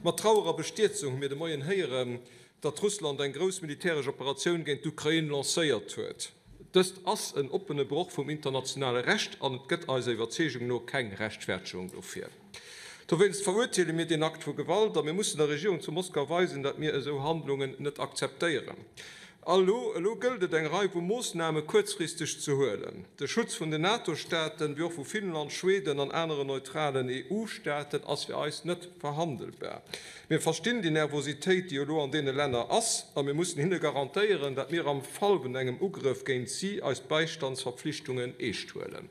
Mat Trauer a Bestierzung hu mir de Moien héieren, datt Russland eng grouss militäresch Operatioun géint d'Ukrain lancéiert huet. Dëst ass en oppene Broch vum internationale Recht an et gëtt eiser Iwwerzeegung no keng Rechtfertegung dofir. Dowéinst verurteele mir deen Akt vu Gewalt a mir mussen der Regierung zu Moskau weisen, datt mir esou Handlungen net akzeptéieren. Elo elo gëllt et, eng Rei vu Moossname kuerzfristeg ze huelen. De Schutz vun den NATO-Staaten, wéi och vu Finnland, Schweden an aneren neutralen EU-Staaten ass fir eis net verhandelbar. Mir verstinn déi Nervositéit, déi elo an deene Länner ass, a mir mussen hinne garantéieren, datt mir am Fall vun engem Ugrëff géint si eis Beistandsverpflichtungen eescht huelen.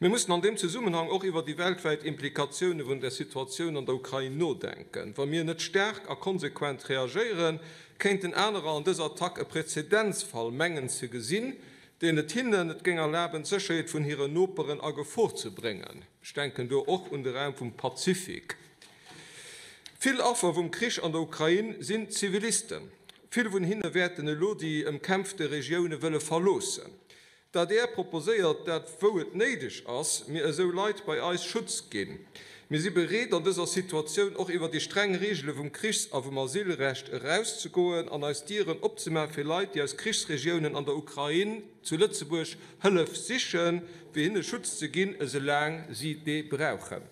Mir mussen an deem Zesummenhang och iwwer déi weltwäit Implikatioune vun der Situatioun an der Ukrain nodenken. Wa mir net staark a konsequent reagéieren, kéinten anerer an dëser Attack e Präzedenzfall mengen ze gesinn, deen et hinnen et géing erlaben, d'Sécherheet vun hiren Noperen a Gefor ze bréngen. Ech denken do och un de Raum vum Pazifik. Vill Affer vum Krich an der Ukrain sinn Zivilisten. Vill vun hinne wäerten elo déi ëmkämpfte Regioune wëlle verloossen. D'adr proposéiert, dat wou et néideg ass, mir esou Leit bei eis Schutz ginn. Mir si bereet, an dëser Situatioun och iwwer déi streng Reegele vum Krichs a vum Asylrecht erauszegoen an eis Dieren opzemaache fir Leit, déi aus Krichsregiounen an der Ukrain zu Lëtzebuerg Hëllef sichen, fir hinne Schutz ze ginn, esoulaang si dee brauchen.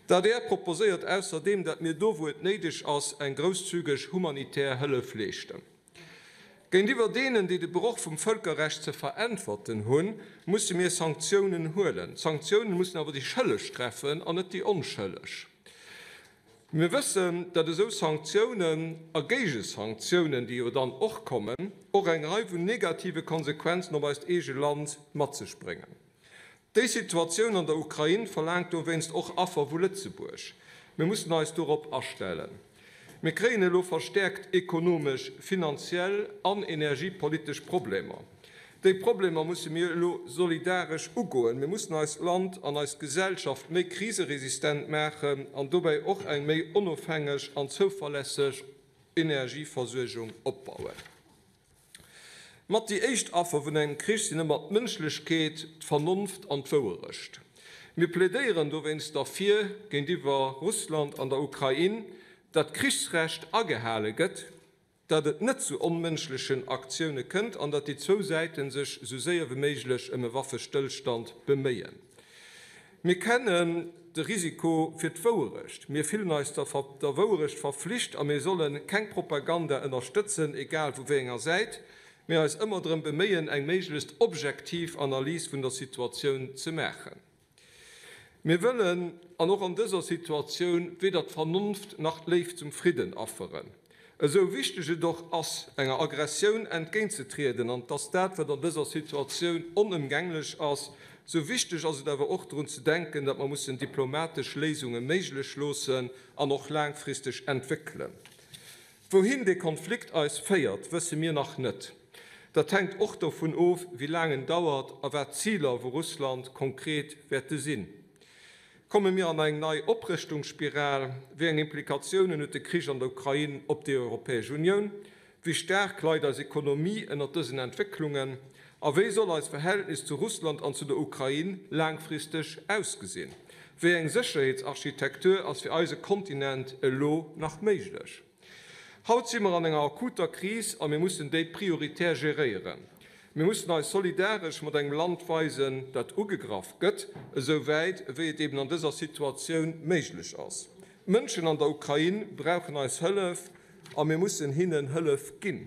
D'adr proposéiert ausserdeem, dat mir do, wou et néideg ass, eng grousszügeg humanitär Hëllef leeschten. Géintiwwer deenen, déi de Broch vum Vëlkerrecht ze veräntwerten hunn, musse mir Sanktiounen huelen. D'Sanktiounen mussen awer déi Schëlleg treffen an net déi Onschëlleg. Mir wëssen, datt esou Sanktiounen a Géigesanktiounen, déi jo dann och kommen, och eng Rei vun negative Konsequenzen op eist eege Land mat sech bréngen. Déi Situatioun an der Ukrain verlaangt dowéinst och Affer vu Lëtzebuerg. Mir mussen eis dorop astellen. Mir kréien elo verstäerkt ekonomesch, finanziell an energiepolitesch Problemer. Déi Problemer musse mir elo solidaresch ugoen. Mir mussen eist Land an eis Gesellschaft méi kriseresistent maachen an dobäi och eng méi onofhängeg an zouverlässeg Energieversuergung opbauen. Mat déi éischt Affer vun engem Krich sinn ëmmer d'Mënschlechkeet, d'Vernonft an d'Wouerecht. Mir plädéieren dowéinst derfir, géintiwwer Russland an der Ukrain, datt d'Krichsrecht agehale gëtt, datt et net zu onmënschlechen Aktioune kënnt an datt déi zwou Säite sech esou séier wéi méiglech ëm e Waffestëllstand beméien. Mir kennen de Risiko fir d'Wouerecht. Mir fillen eis der Wouerecht verflicht a mir solle keng Propaganda ënnerstëtzen, egal vu wéi enger Säit, mee eis ëmmer drëm beméien, eng méiglechst objektiv Analys vun der Situatioun ze maachen. Mir wëllen, an och an dëser Situatioun, weder d'Vernonft nach d'Léift zum Fridden afferen. Esou wichteg et och ass, enger Aggressioun entgéintzetrieden, an et ass dat, wat an dëser Situatioun onëmgänglech ass, esou wichteg ass et awer och drun ze denken, datt mer mussen diplomatesch Léisunge méiglech loossen an och laangfristeg entwéckelen. Wouhin dee Konflikt eis féiert, wësse mir nach net. Dat hänkt och dovun of, wéi laang en dauert a wat d'Ziler vu Russland konkret wäerte sinn. Komme mir an eng nei Oprëschtungsspiral? Wéi eng Implikatiounen huet de Krich an der Ukrain op déi Europäesch Unioun? Wéi staark leit eis Ekonomie ënnert dësen Entwécklungen? A wéi soll eist Verhältnis zu Russland an zu der Ukrain laangfristeg ausgesinn? Wéi eng Sécherheetsarchitektur ass fir eise Kontinent elo nach méiglech? Haut si mer an enger akuter Kris a mir mussen déi prioritär geréieren. Mir mussen eis solidaresch mat engem Land weisen, dat ugegraff gëtt, esou wäit wéi et eben an dëser Situatioun méiglech ass. D'Mënschen an der Ukrain brauchen eis Hëllef a mir mussen hinnen Hëllef ginn.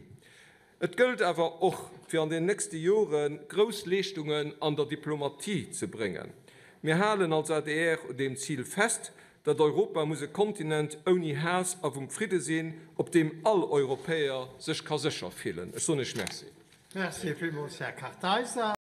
Et gëllt awer och, fir an den nächste Jore grouss Leeschtungen an der Diplomatie ze bréngen. Mir halen als adr un deem Zil fest, datt Europa muss e Kontinent ouni Haass a vum Fridde sinn, op deem all Europäer sech ka sécher fillen. Ech soen Iech Merci. Merci villmools, Här Kartheiser.